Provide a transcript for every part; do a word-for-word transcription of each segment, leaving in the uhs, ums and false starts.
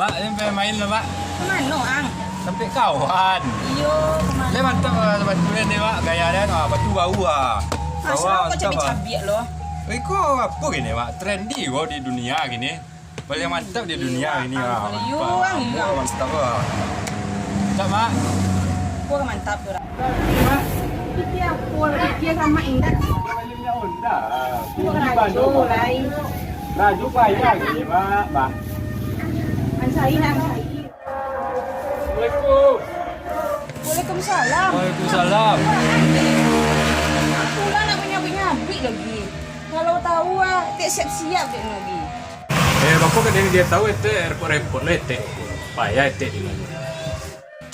Mak, ni pai main lah, Mak. Ka mano, Ang? Tampek kawan. Iyo, ka mano? Lai mantap lah, sepatu den ni, Mak. Gaya den, ah, sepatu baru ah. Masa Kawan, kau mantap ah. Cabiak-cabiak lo? Iko apo kini, Mak? Trendy ko di dunia kini. Paling mantap di dunia kini, Ang, ah. Ang, Mantap. Ang, Ang. Mantap, Mak. Mantap, Mak. Ko mantap tu lah. Mak. Pikir apo lah, pikir samo indak. Ko rajo lai. Rajo payah kini, Mak. Mak. Ansai nak, ansai. Assalamualaikum. Waalaikumsalam. Waalaikumsalam. Pulang nak manyabik-nyabik lagi. Kalau tahu ah, tak siap-siap dek lagi. Eh, bako kadang dia tahu, etek repot-repot lah, etek. Payah etek di mana.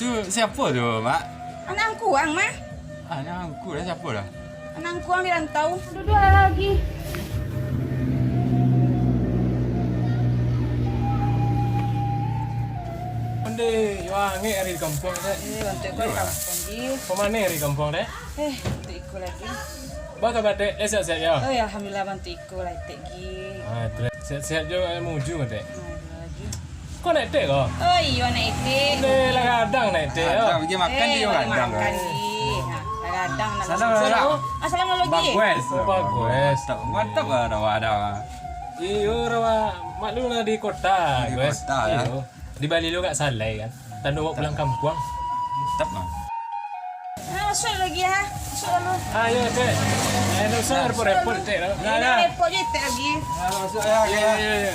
Tu siapa tu, Mak? Anak angku ang mah. Anak angku lah, siapa lah? Anak angku ang di rantau. Duduak lah lagi. Onde, yo angek ari di kampuang, Dek. Eh, bantuak iko di kampuang, Ji. Pamane ari di kampuang, Dek? Eh, bantuak iko lagi. Ba kaba, Dek? Eh, sehat-sehat yo? Oh, ya, alhamdulillah, bantuak iko lah, Dek, Ji. Ah, tu, sehat-sehat jo, eh, mujung, Dek. Ah, iko lagi. Ko anak etek ko? Oh, iyo, anak etek. Deh, lah gadang anak etek ko. Gadang, pergi makan Eh, di gadang, makan guys. Di. Ha, lah gadang nak Salam, masuk. Salam. Assalamualaikum. Bagus. Oh, bagus. Mantap, mantap lah, rawak ada. Iyo, rawak. Maklum lah di kota, Di guys. Kota, ya. Iyo. Di Bali lo gak salai kan. Tando bawa pulang kampuang. Mantap lah. Ah, masuk lagi, ha. Masuk dulu. Ah, iyo, Cek. Eh, ndak usah repot-repot, Cek. Nah, Ini nah. Repot je, Cek, lagi. Ah, masuk ya, Iyo, ya. Iyo, iyo.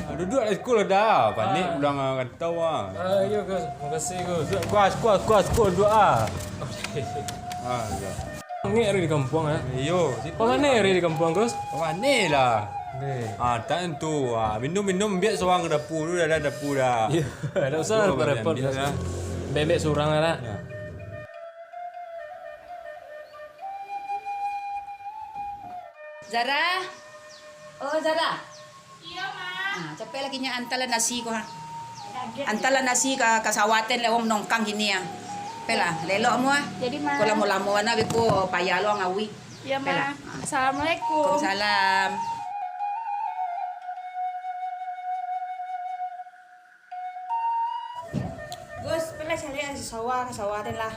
Ah, duduk lah, sekolah dah. Panik Ah. pulang, ah, rantau, ah. Ah, iyo, Gus. Makasih, Gus. Kuas, kuas, kuas, kuas, duduk, ah. Ah, iyo. Angek ari di kampuang, eh? Iyo, situ Pamane lah. Ari di kampuang, Gus? Pamane lah. Deh. Ah, tak tentu. Ah, minum-minum, ambiak surang ka dapur tu, dalam dapur dah. Iyo, tak usah Aduh, repot-repot, ambiak Gus. Dah. Ambiak surang lah. Ya. Zara. Oh, Zara. Iyo, Ma. Ah, capeklah kini antalah nasi ko, ha. Antalah nasi ka, ka sawah den, lewat nongkang kini, ah. Capeklah, lelok mu, ah. Jadi, Ma. Ko lamo-lamo bana, beko payah lo ngawi. Iyo, Ma. Capeklah. Assalamualaikum. Waalaikumsalam. Gus, pai lah caliak ka sawah, ka sawah den lah.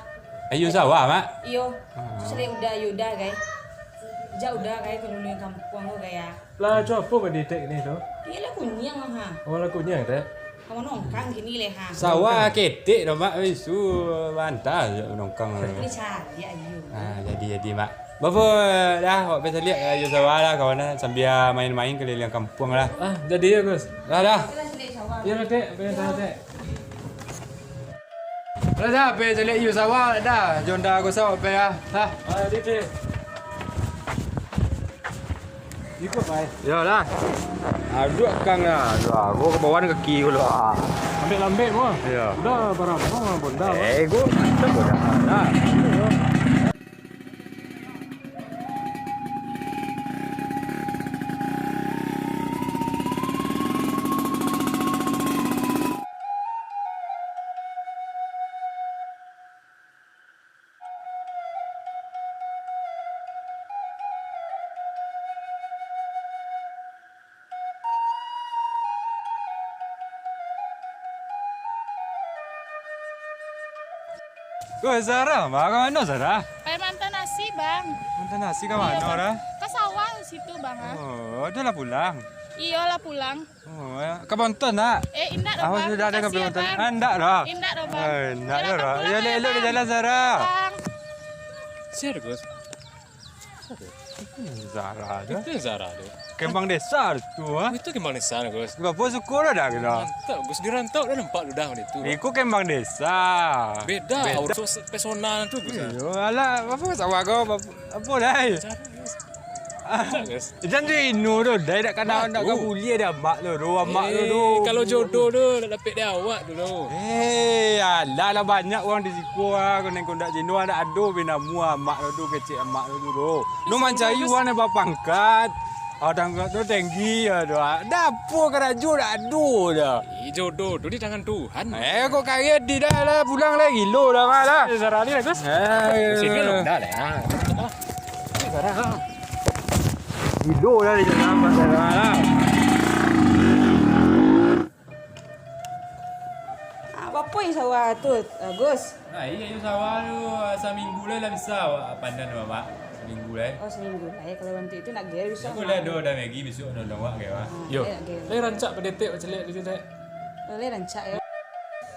Ayo sawah, Mak? Iyo. Ah. Tu caliak uda, iyo uda, gai. Jak uda, gai, ka luluang kampuang ko, gai, ah. Lah, cubo apo badi tek ni tu? Iyo lah kuniang lah, ha. Oh, lah kuniang, Tek? Kamu nongkang kini leh, ha. Sawah ketek doh, Mak. Isu bantah je nongkang. Ni caliak, ayo. Ah, jadi, jadi, Mak. Bapo dah, awak pai caliak, eh, yo sawah lah, kawan lah, sambia main-main kaliliang kampuang lah. Ah, jadi yo, Gus. Dah, dah. Iyo lah, Tek, pai sawah, Tek. Dah, dah, pai caliak yo sawah, dah. Jom dah, Gus, awak pai lah. Dah. Ah, jadi, Tek. Ikut, pai. Yo lah. Aduh, kang lah. Aduh, aku ka bawah ni kaki aku lah. Lambek-lambek, mo. Yo. Udah, barapa, Bonda, mo? Eh, gua mantap, udah. Dah. Woi, Zara, Bang, ka mano, Zara? Pai maanta nasi, Bang. Maanta nasi ka mano, Bang? Ka sawah situ, Bang, ah. Oh, dah lah pulang? Iyo lah pulang. Oh, ya. Ka bonton, nak? Eh, indak doh, Bang. Sudah ada ka bonton. Ah, indak doh. Indak doh, Bang. Eh, indak doh, Bang. Yo, elok-elok di jalan, Zara. Bang. Siapa, Gus? Zara tu. Itu Zara tu. Kembang desa tu, ah. Itu kembang desa, Gus. Bapak syukur dah kena. Mantap, Gus. Di rantau dah nampak tu dah itu. Iko kembang desa. Beda, beda. Urus personal tu, Gus. Iyo, alah, apa sawah kau, apa, apa dah? Cari, Gus. Cari, Gus. Jan tu ino tu, dai dak kana, dak ka buliah dah amak tu, tu, amak tu, tu. Eh, kalau jodoh tu, nak dapek dari awak tu, tu. Eh, alah lah banyak urang di siko ah, kena kondak jino, dak ado binamu amak tu, tu, kecek amak tu, tu, tu. No mancari urang nan bapangkat. Ah, pangkat tu tinggi ah, tu. Dak apo karajo dak ado dah. Eh, jodoh tu di tangan Tuhan. Eh, kok kaget di dah lah, pulang lah, gilo dah, Mak, lah. Eh, Zara ni lah, Gus. Eh, sini lah, dah lah. Zara. Gilo lah di jalan, Pak Sarah lah. Ah, bapo yang sawah tu, Agus? Nah, iyo, iyo sawah tu, ah, saminggu lai lah bisa awak panen tu, Mak. Saminggu lai. Oh, saminggu lai. Kalau bantuak itu nak gaya bisa. Aku lah do dah Maggi besok, dah, dah awak gaya, Mak. Ah, yo. Gaya, gaya. Lai rancak padetek, Mak, caliak gitu, Dek. Oh, lai rancak, yo.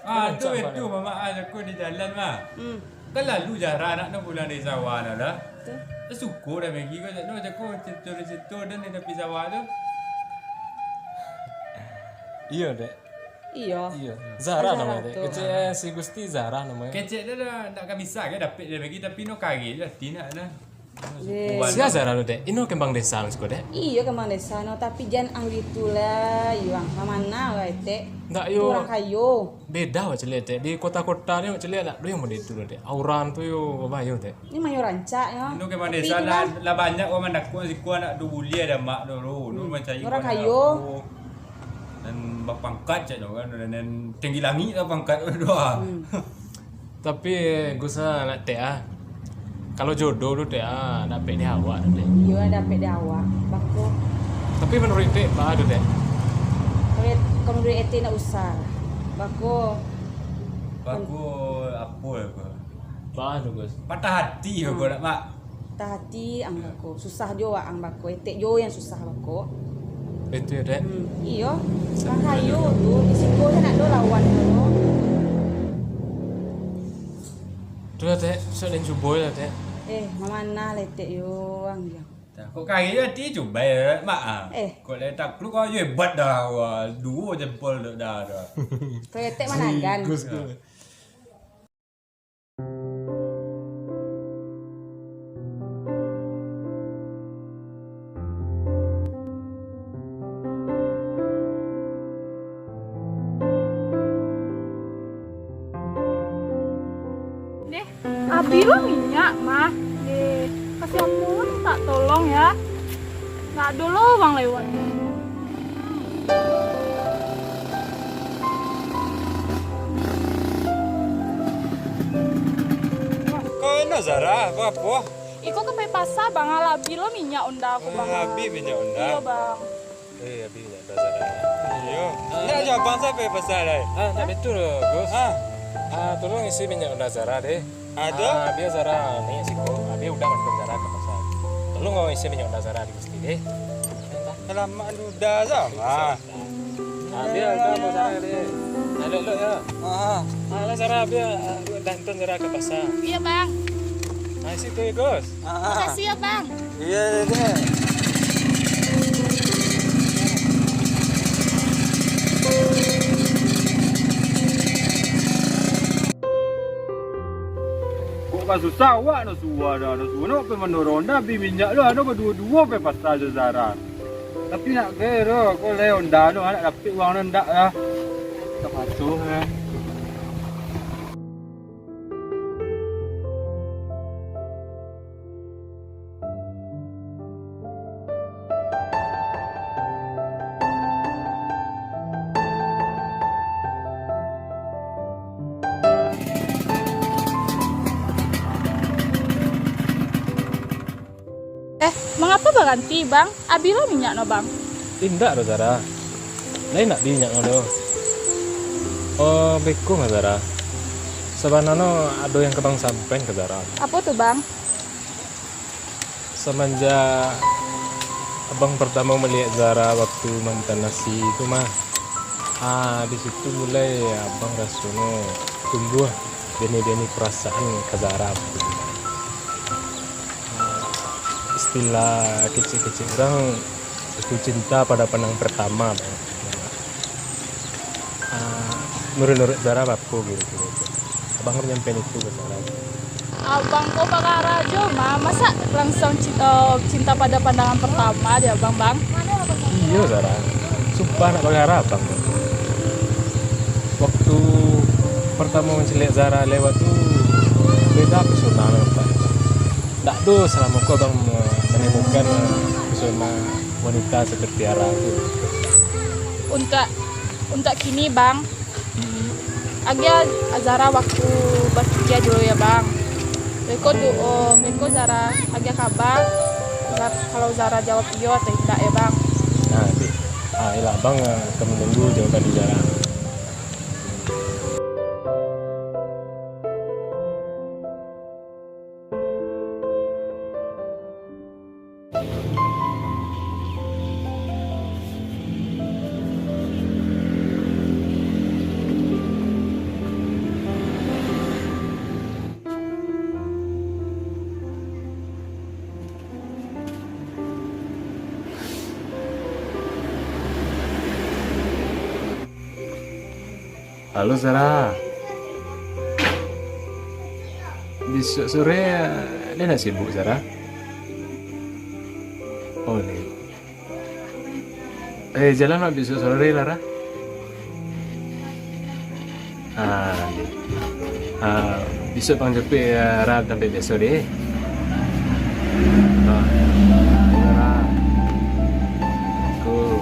Ah, tu rancak, Mak, itu, Mamak, ah, aku di jalan, Mak. Hmm. Kan lalu jarang anak tu pulang dari sawah dah lah. Betul. Suko dah Maggi ko, cak tu, cak ko, cerita-cerita dan di tapi sawah tu. Iyo, Dek. Iyo. Iyo. Zara namonyo, Dek. Kecek, eh, si Gusti Zara namonyo. Kecek dia dah, ndak ka bisa ke dapek dia Maggi, tapi no kari lah, ti nak nah. Sia Zara tu, Dek? Ino kembang desa, maksud ko, Dek? Iyo, kembang desa no, tapi jan ang gitu lah, iyo, ang. Mamanah lah, Etek. Ndak, yo. Urang kayo. Beda, wak caliak, Dek. Di kota-kota ni, wak caliak, ndak ado yang model itu, Dek. Urang tu, yo, babayo, Dek. Ini mah yo rancak, yo. Ino kembang desa lah, lah banyak urang mandakun siko anak tu buliah dah mak tu, lo. Ino mancari urang kayo. Dan bapangkat cak tu kan, dan tinggi langik lah pangkat tu, ah. Hmm. Tapi, Gus, ah, nak Tek, ah. Kalau jodoh tu, Tek, ah, dapek di awak tu, Tek. Iyo, dapek di awak. Bako. Tapi menurut Tek, baa tu, Tek? Kalau, kalau menurut Etek, ndak usah. Bako. Bako apo ko? Baa tu, Gus? Patah hati ko, nak, Mak. Patah hati ang bako. Susah jo wak ang bako. Etek jo yang susah bako. Itu yo, Dek. Hmm, iyo. Urang kayo tu, di siko se nak do lawan ko. Tu lah, Tek. Sok den cubo lah, Tek. Eh, mamanah lah, Tek, yo, ang, yo. Kok kayo ati cubo, Mak, ah. Eh. Kok lai takluk kau je hebat dah, wah, duo jempol dah, dah. Kau Etek managan. Gus, Gus. Deh, abih lo minyak, mah. Deh, kasian pulo mintak tolong, ya. Ndak ado lo urang lewat. Kau eno, Zara, apo-apo? Iko ka pai pasa, Bang, lah abih lo minyak onda ko, Bang. Ah, abih minyak onda? Iyo, Bang. Eh, abih minyak onda Zara. Iyo. Ndak jo abang se pai pasa lai? Ah, ndak batua, Gus. Ah. Ah, tolong isi minyak onda Zara, deh. Ah, tu? Ah, bia Zara naiak siko. Abih udah bantuan Zara ka pasa. Tolong kau isi minyak onda Zara di Gusti, deh. Alamak, udah sama. Ah, bia udah, Zara, deh. Ah, elok-elok, ya. Ah. Ah, lah, Zara, bia, ah, bantuan Zara ka pasa. Iyo, Bang. Ah, situ, ya, Gus. Ah. Makasih, ya, Bang. Iyo, iyo, iyo. Kok ka susah awak nak suruah dah, nak suruah nak pai mandorong dah, abih minyak lo, ado baduo-duo pai pasa jo Zara. Tapi nak gaya dah, kok lai onda tu, nak dapek uang tu ndak lah. Tak patuh lah. Eh, mangapa baranti, Bang? Abih lo minyak no, Bang? Indak doh, Zara. Lai ndak abih minyak no doh. Oh, beko mah, Zara. Sabananyo ado yang ka Bang sampaian ka Zara. Apo tu, Bang? Samanjak abang partamo maliek Zara waktu mantan nasi tu mah, ah, di situ mulai abang rasonyo tumbuah bini-bini parasaan ka Zara. Istilah kecek-kecek urang, itu cinta pada pandang pertama, Bang. Ah, menurut Zara, apo kiro-kiro tu? Abang kan nyampein itu ka Zara. Abang ko parara jo mah, masa langsuang cin-, eh, cinta pada pandangan pertama di abang, Bang? Iyo, Zara. Sumpah, ndak parara abang. Waktu partamo mancaliak Zara lewat tu, beda pesona nampak. Ndak ado salamo ko abang me-, manemukan, eh, pesona wanita seperti Ara tu. Untuak, untuak kini, Bang, hmm, agiah Zara waktu bapikia dulu ya, Bang. Beko tu, oh, beko Zara agiah kaba. Zar-, kalau Zara jawab iyo atau indak ya, Bang. Nah, Dek. Ah, iyolah, Abang, ah, akan menunggu jawaban dari Zara. Halo, Zara. Bisuak sore, eh, den ndak sibuk, Zara? Oh, den. Eh, jalan lah bisuak sore lah, Ra. Ah, ah, bisuak Bang japuik, eh, Ra tampek biaso deh. Ah, Ra. Assalamualaikum.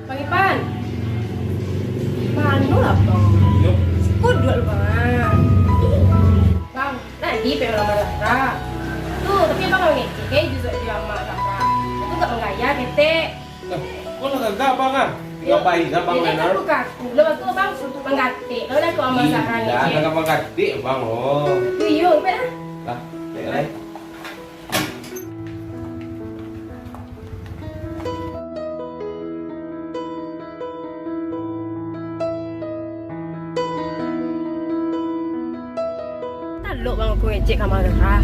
Bang Ipan, mano lah, Bang? Yo. Siko duduak lu, Bang, ah. Bang, tadi pe lamar Zara. Tu, tapi Abang lah mangecek, eh, juo di lamar Zara. Tu agak manggaya, ketek. Lah, kok lah gagah, Bang, ah? Yo. Ngapain, Bang, yo, kan bukan aku. Lah, tu Abang manggatik. Lah, dah kau lamar Zara ni, indak, eh. Dah manggatik, Bang, oh. Tu, yo, ipak dah. Lah, baiklah. Talok Bang, aku ngecek ka Zara.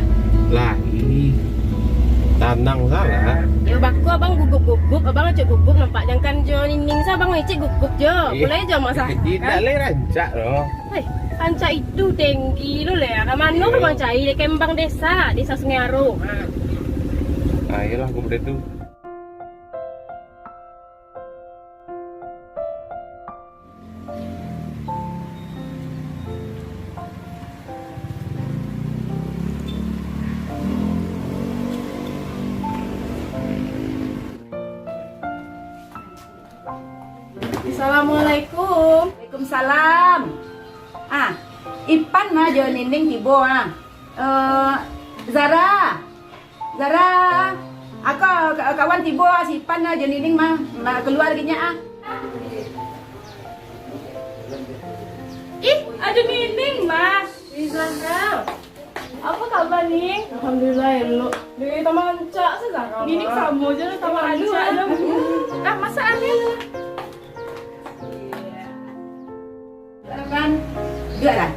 Lah, ih. Tanang salah. Yo, bako Abang gugup-gugup, Abang acok gugup nampak jangkan jo Nining sa Abang ngecek gugup jo. Eh. Mulai jo masak. Indak lai rancak doh. Hei, rancak itu tinggi lo leh. Ka mano ka Bang cari dek kembang desa, Desa Sungai Aro? Ha. Ah, iyolah, aku budak tu. Assalamualaikum. Waalaikumsalam. Ah, Ipan mah jo Nining tibo, ah. Eh, Zara. Zara, ako ka-, kawan tibo, ah, si Ipan, ah, jo Nining mah, mah kalua lai nyo, ah. Ih, ado Nining, Mas. Ih, Zara. Apo kaba, Ning? Alhamdulillah, elok. Deh, tambah rancak se, Zara. Nining samo se, tambah rancak se. Dah, masak, Ning. Kan? Duduak lah.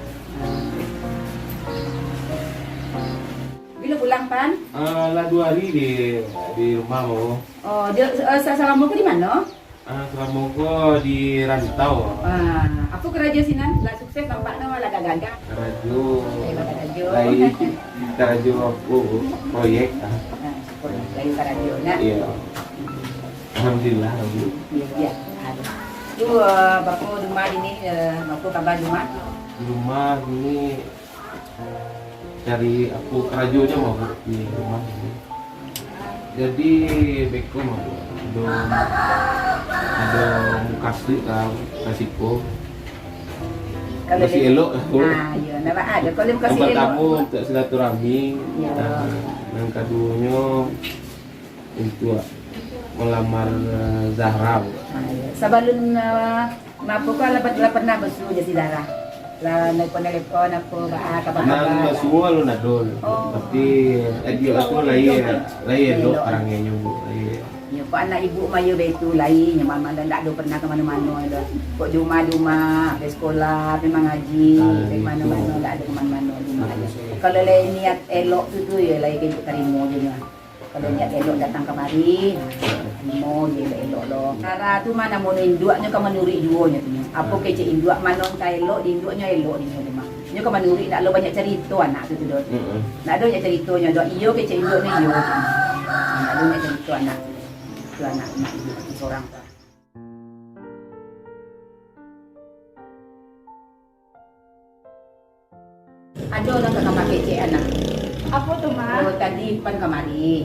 Bilo pulang, Pan? Ah, lah duo hari di, di rumah, Bang. Oh, di, eh, sa-, salamo ko di mano? Ah, salamo ko di rantau. Ah, apo karajo sinan? Lah sukses nampaknyo, lah gagah-gagah. Karajo. Eh, lah karajo. Lain karajo apo, proyek, ah. Ah, syukur. Lain karajo, nak? Iyo. Alhamdulillah, alhamdulillah. Iyo, iyo. Aduh. Tu, eh, baa rumah dini, eh, baa kaba rumah? Rumah dini cari apo karajo se mah, Bu, di rumah dini. Jadi, beko mah, Bu. Ado, ado mukasuik ka, ka siko. Kalau masih elok aku. Ah, iyo, nampak ado. Kalau masih elok. Yang pertama untuk silaturahmi, iyo. Ah, yang keduanya untuk melamar, eh, Zahra. Ah, iyo. Sabalun, eh, apo ko lah, lah pernah basuo jo si Zahra? Lah nelpon-nelpon apo, ba-, ah, kabar-kabar? Nan basuo alun ado. Oh. Tapi, eh, dia tu lahia, lahia elok parangainyo, Bu. Lahia. Iyo, kok anak ibu mah iyo baitu lai, nyo mama dah ndak ado pernah ka mano-mano dah. Kok di rumah, di rumah, pai sekolah, pai mangaji, ah, pai ka mano-mano, ndak ado ka mano-mano, di rumah aja. Kalau lai niat elok tu, tu yo lai ka tarimo je nyo. Kalau niat elok datang kamari, tarimo je elok-elok lo. Zahra tu mah namo induaknyo ka manuruik juo nyo tu nyo. Apo kecek induak, mano nan ka elok di induaknyo, elok di nyo tu mah. Nyo ka manuruik, ndak lo banyak carito anak tu, tu doh. Mm-mm. Ndak ado banyak carito nyo doh. Iyo kecek induaknyo iyo. Ndak ado banyak carito anak tu. Tu anak, anak ibu tu sorang tu. Ado urang ka kamari kecek anak. Apo tu, Ma? Oh, tadi Ipan kamari.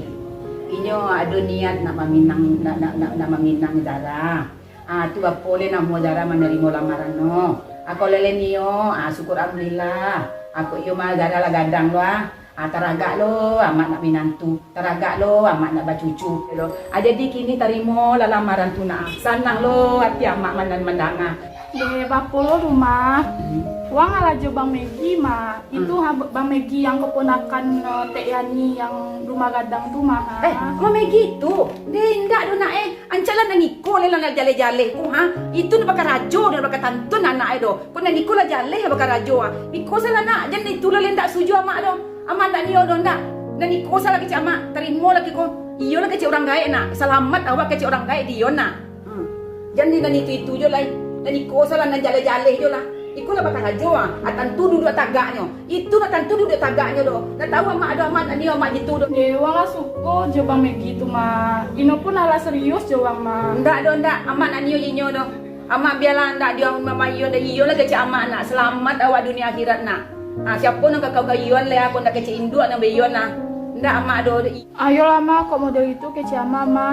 Inyo ado niat nak maminang, nak, nak, nak, nak maminang Zahra. Ah, tu apo lai namo Zahra manarimo lamaran no. Ah, kalau lai nio, ah, syukur alhamdulillah. Ah, kok iyo mah Zahra lah gadang lo, ah. Ah, taragak lo amak nak minantu, taragak lo amak nak bacucu. Ah, jadi kini tarimo lah lamaran tu nak. Sanang lo ati amak mandan-, mandanga. Deh, bapo lo rumah. Hmm. Wang alah jo Bang Megi, Ma. Itu ha, Bang Megi yang keponakan, eh, Tek Yani yang rumah gadang tu, Ma, ha. Eh, Bang Megi tu? Deh, indak doh, Nak, eh. Ancak lah nan iko lah, lah jaleh-jaleh ko, ha. Itu nan bakarajo, nan bakatantun anak e doh. Ko nan iko lah jaleh bakarajo, ha. Iko salah, Nak, jan itulah lah indak suju amak doh. Amak ndak nio doh, ndak. Nan iko salah kecek amak, tarimo lah kecek ko. Iyo lah kecek urang gaek, Nak. Salamat awak kecek urang gaek di iyo, Nak. Hmm. Jan di nan itu-itu jo lai. Nan iko salah nan jaleh-jaleh jo lah. Iko lah bakarajo, ah. Ah, tantu duduak tagaknyo. Itu lah tantu duduak tagaknyo doh. Ndak tahu amak ado amak ndak nio amak jitu doh. Deh, wang lah suko jo Bang Megi tu, Ma. Ino pun alah serius jo wang, Ma. Ndak doh, ndak. Amak ndak nio inyo doh. Amak bialah ndak dio mama iyo ndak iyo lah kecek amak nak. Salamat awak dunia akhirat nak. Ah, siapo nan ka kau gayuan lai, ah, kok ndak kecek induak nan baiyo nah. Ndak amak doh. Ayolah, Ma, kok model itu kecek amak, Ma.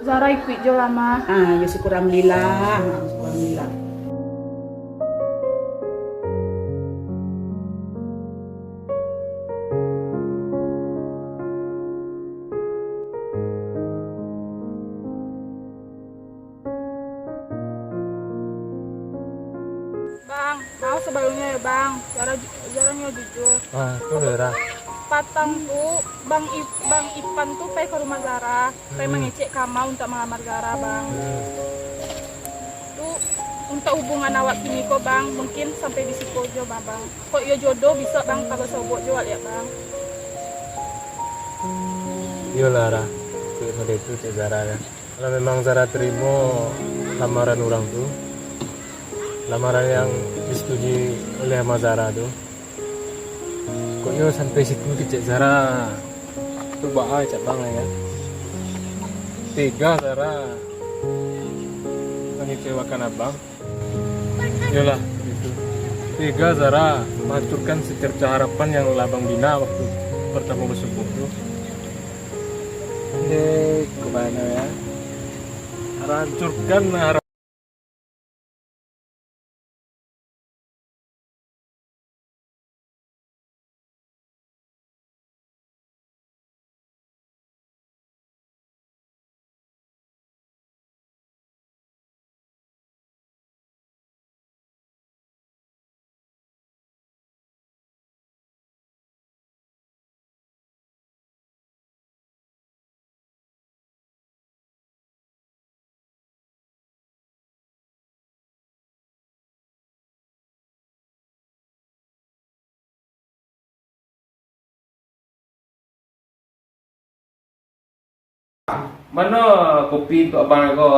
Zahra ikuik jo lah, Ma. Ah, yo syukur alhamdulillah. Ah, syukur alhamdulillah. Bang, maaf sabalumnyo yo, Bang. Zahra ju-, Zahra nyo jujur. Ah, tu Zahra. Patang tu, Bang Ip-, Bang Ipan tu pai ka rumah Zahra, pai mangecek ka Ama untuak malamar Zahra, Bang. Hmm. Tu, untuak hubungan awak kini ko, Bang, mungkin sampai di siko jo, Bang. Kok iyo jodoh, bisa, Bang, ka basobok jo awak liak, Bang. Iyolah, Ra. Kok model tu, cek Zahra, kan. Kalau memang Zahra terimo lamaran urang tu, lamaran yang disetujui oleh Ama Zahra tu, kok iyo sampai situ kecek Zahra. Tu baa cak Bang, ya. Tega Zahra mengecewakan Abang. Iyolah, itu. Tega Zahra menghancurkan secercah harapan yang lah Abang bina waktu pertama basobok tu. Deh, kemana ya? Hancurkan harapan. Mano kopi untuak abang ko?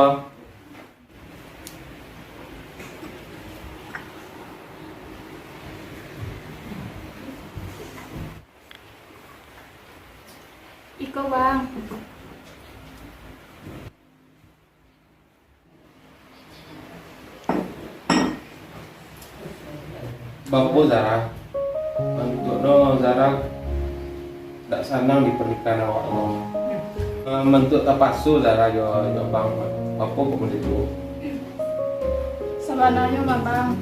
Iko, Bang. Baa, Zahra? Bantuak no Zahra dak sanang di pernikahan awak no. Eh, bantuak tapaso Zahra jo, jo abang. Baa kok model tu? Sabananyo mah, Bang,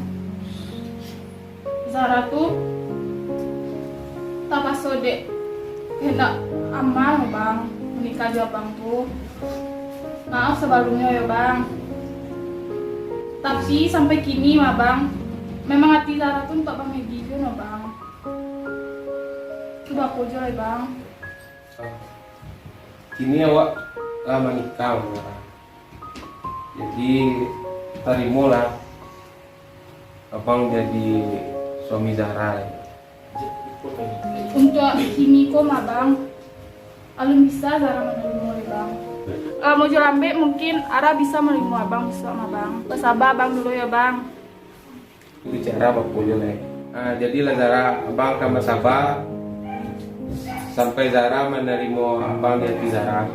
Zahra tu tapaso dek kehendak Ama, Bang, manikah jo Abang tu. Maaf sabalunnyo yo, Bang. Tapi sampai kini mah, Bang, memang ati Zahra tu untuak Bang Egi juo no, Bang. Tu bako juo lai, Bang. Kini awak lah manikah, Bang. Jadi, tarimolah Abang jadi suami Zahra. Untuak kini ko mah, Bang, alun bisa Zahra manarimo lai, Bang. Lamo jo lambek mungkin Ara bisa manarimo Abang bisuak mah, Bang. Basaba Abang dulu yo, Bang. Bicara bako juo lai. Ah, jadilah Zahra, Abang akan basaba sampai Zahra manarimo Abang di ati Zahra.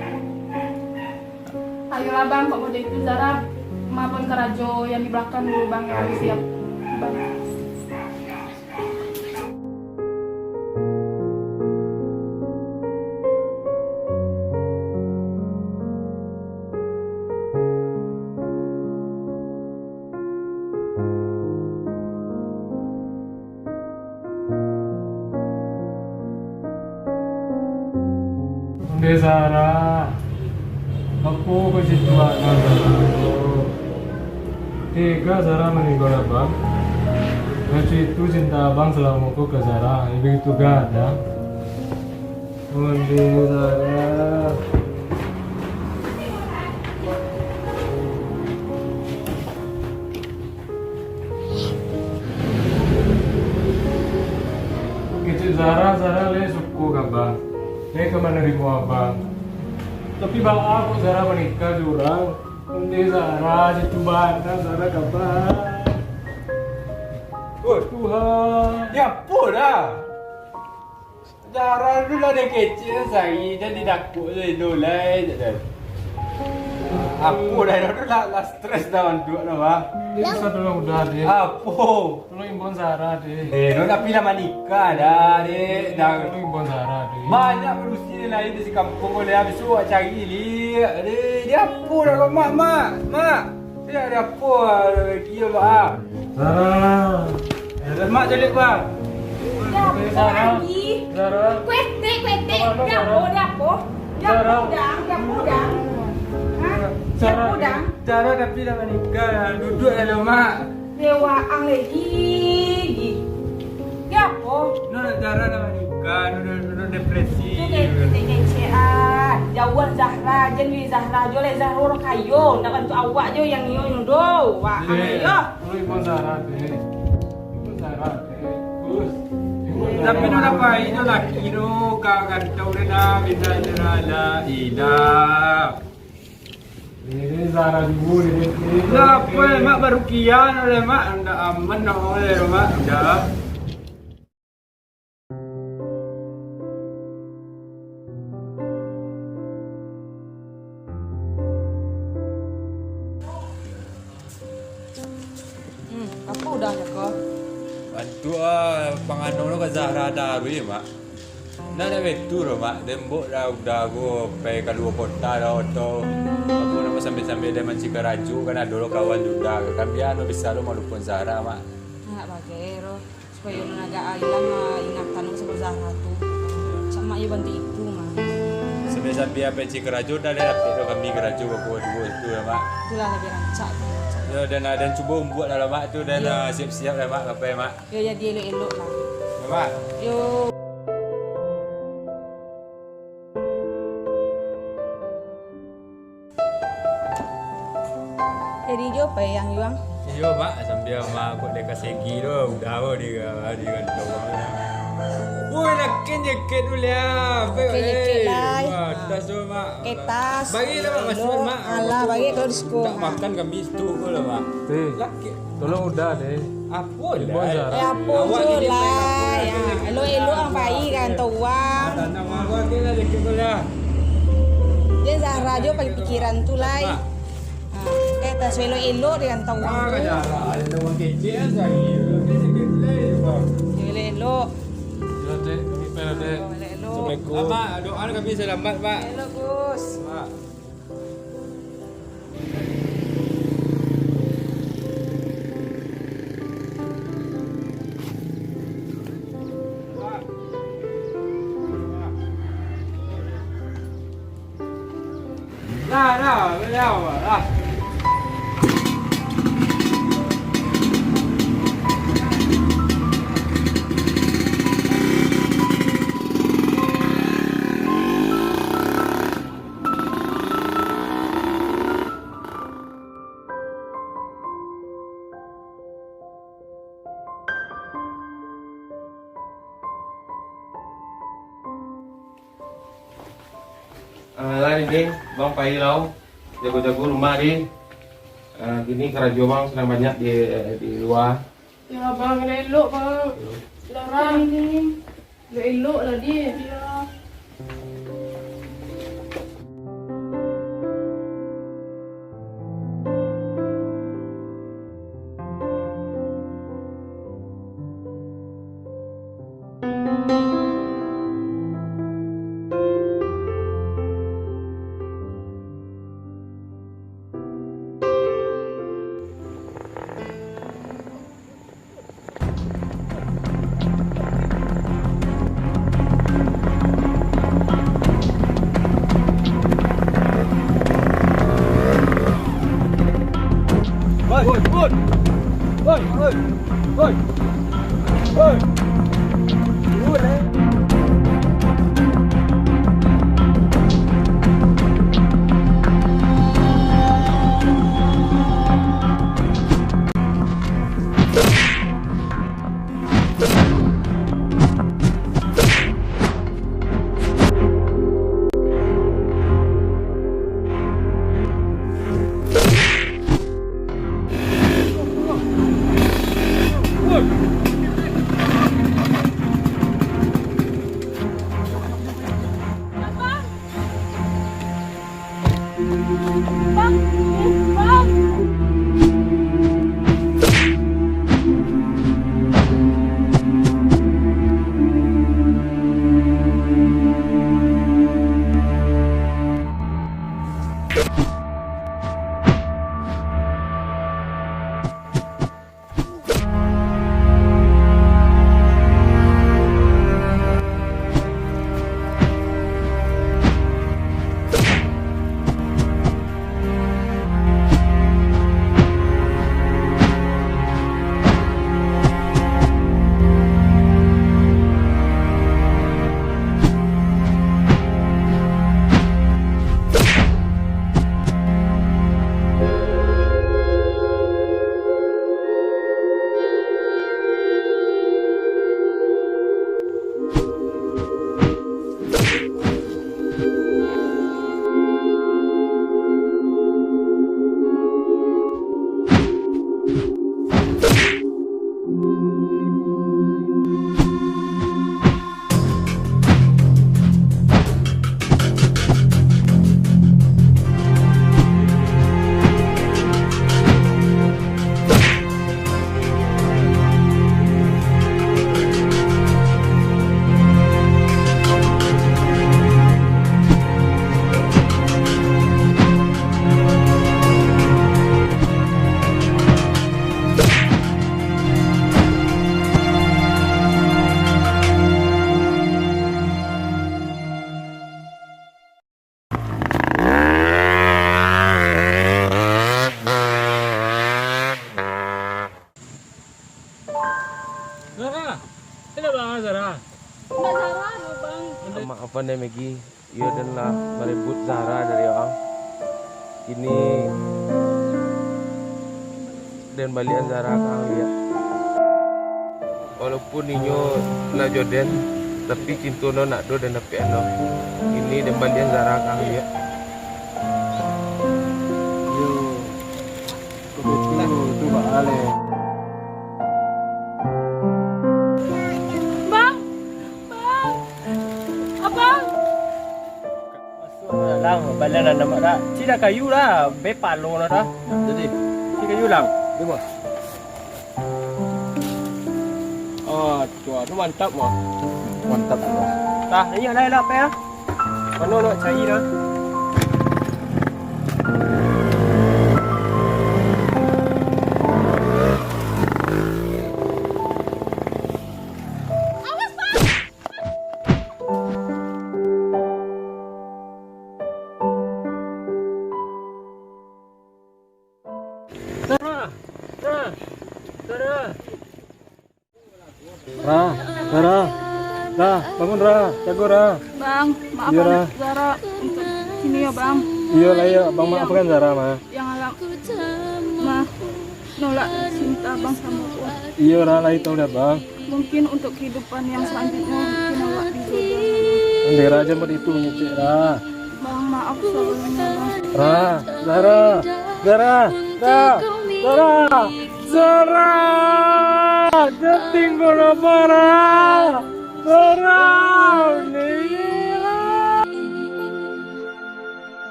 Ayolah, Bang, kok model itu, Zahra maafkan karajo yang di balakang dulu, Bang, yang siap. Bang. Onde Zahra, apo kok cituak Zahra tu? Tega Zahra maninggakan Abang. Nan itu cinta Abang salamo ko ka Zahra, yang begitu gadang. Onde Zahra. Kecek Zahra, Zahra lai suko ka Abang. Lai ka manarimo Abang. Tapi baa kok Zahra manikah jo urang? Onde Zahra, cituak bana Zahra ka Abang. Woi. Tuhan. Ya ampun lah. Zahra tu lah den kecek sari, jan didakuk jo Indo lai, cak tu. Apo dah, dah tu lah, lah stres dah manduak tu, bah. Dek, bisa tolong udah, Dek. Apo? Tolong imbau Zahra, Dek. Eh, no, tapi lah manikah dah, Dek. Dah. Tolong imbau Zahra, Dek. Banyak padusi lain di sikampuang ko, Dek. Bisuak awak cari, Dek. Dek, Dek, apo dah kau, Mak, Mak, Mak? Dek, ado apo lagi yo, Mak, ah? Zahra. Eh, Mak, caliak, Mak. Ado apo lagi? Zahra. Kuetek, kuetek. Ado apo, ado apo? Ado apo, Dang? Ado apo, Dang? Hah? Ado apo, Dang? Zahra tapi lah manikah. Duduak lah, Mak. Dewa ang lagi. Ado apo? No, Zahra lah manikah. No, no, no, no, depresi. Tu kecek-kecek, ah. Jauah Zahra, jan weh Zahra jo lai, Zahra urang kayo, ndak bantuak awak jo yang iyo, iyo doh. Wah, iyo. Lu imbau Zahra, Dek. Imbau Zahra, Dek. Terus. Tapi no, dapek itu laki no, ka kantau den, ah, minta Zahra, la ilah. Ini Zahra dulu, ini, ini. Lah, apo, Mak, baru kian oleh, Mak? Ndak aman, ndak oleh, Mak. Ndak. Hmm, apo udahnyo ko? Bantuak, ah, pangano lo ka Zahra taruih, Mak. Nah, dak betu doh, Mak. Dembok dah udah ko pai kalua kota dah, atau apo namo, sambil-sambil dah mancari karajo, kan ado lo kawan Yuda. Kan bia anu bisa lo malupoan Zahra, Mak. Nak bagai ro, supayo ulun agak ilang, ah, ingatan samo Zahra tu. Cak Mak yo bantu itu, Mak. Sambil-sambil pai cari karajo, dah dapek lo kami karajo baduo-duo itu lah, Mak. Itulah labiah rancak, labiah rancak. Yo, dan, dan cubo umbuak lah, Mak, tu, dan, ah, siap-siap lah, Mak, ka pai, Mak. Yo, jadi elok-elok lah. Yo, Mak. Yo. Jadi jo pai ang, Yuang? Iyo, Mak, sambil Mak kok dek ka segi tu, udah ko di, di kantong. Woi, lakin jakek tu lah. Pakai jakek lah. Wah, tas tu, Mak. Pakai tas. Bagi lah, Mak, masuak, Mak. Alah, bagi kalau di sekolah. Tak makan kami situ ko lah, Mak. Teh. Lakin. Tolong udah, Dek. Apo, Dek? Imbau Zahra. Eh, apo jo lai. Elok-elok ang pai kan, tau uang. Jan Zahra jo pai pikiran tu lai. Ha, eh, tas elok-elok dek kan, tau uang tu. Elok-elok. Yo, Dek. Kami pai lah, Dek. Elok-elok. Assalamualaikum. Amak, doa kami selamat, Mak. Elok, Gus. Mak. Hmm, Ah, lah, Ding, Bang pai lah. Jago-jago rumah, Ding. Ah, kini karajo Bang sadang banyak di, di lua. Yo, Bang, elok-elok, Bang. Larang, Ding. Elok-elok lah, Ding. Yo. Bang, Bang. Zara, ini Bang Zara. Indak Zara, Bang. Maaf, pandai Maggie. Iyo, den lah maribut Zara dari ang. Kini den baliakan Zara ka ang liak. Walaupun inyo lah jo den, tapi cinto no ndak ado den dapek ano. Kini den baliakan Zara ka ang liak. Yo. Itu, itu baaleh. Bang! Bang! Abang! Masuak lah, Lang. Balian lah namak dak. Cik dah kayu lah. Bepalo lah dah. Jadi. Cik kayu, Lang. Di bawah. Ah, tu, tu mantap mah. Mantap tu, Bang. Tah, iyo lah, elok, Pak, ya. Mano nak cari dah? Ra, Ra, Ra, Ra, bangun Ra, jago Ra. Bang, maafkan Iya, Ra. Zara untuk kini ya, Bang. Iyo lah, iyo, abang maafkan Zara mah. Yang alam mah nolak cinta Bang sama aku. Iyo Ra, lah itu udah bang. Mungkin untuk kehidupan yang selanjutnya mungkin awak dijodohkan. Andai Ra, jangan buat itu ngecek Ra. Bang, maaf sebelumnya, Bang. Ra, Zara, Zara, Ra, Zara, Zara, jangan tinggal nama Ra, Zara, ni.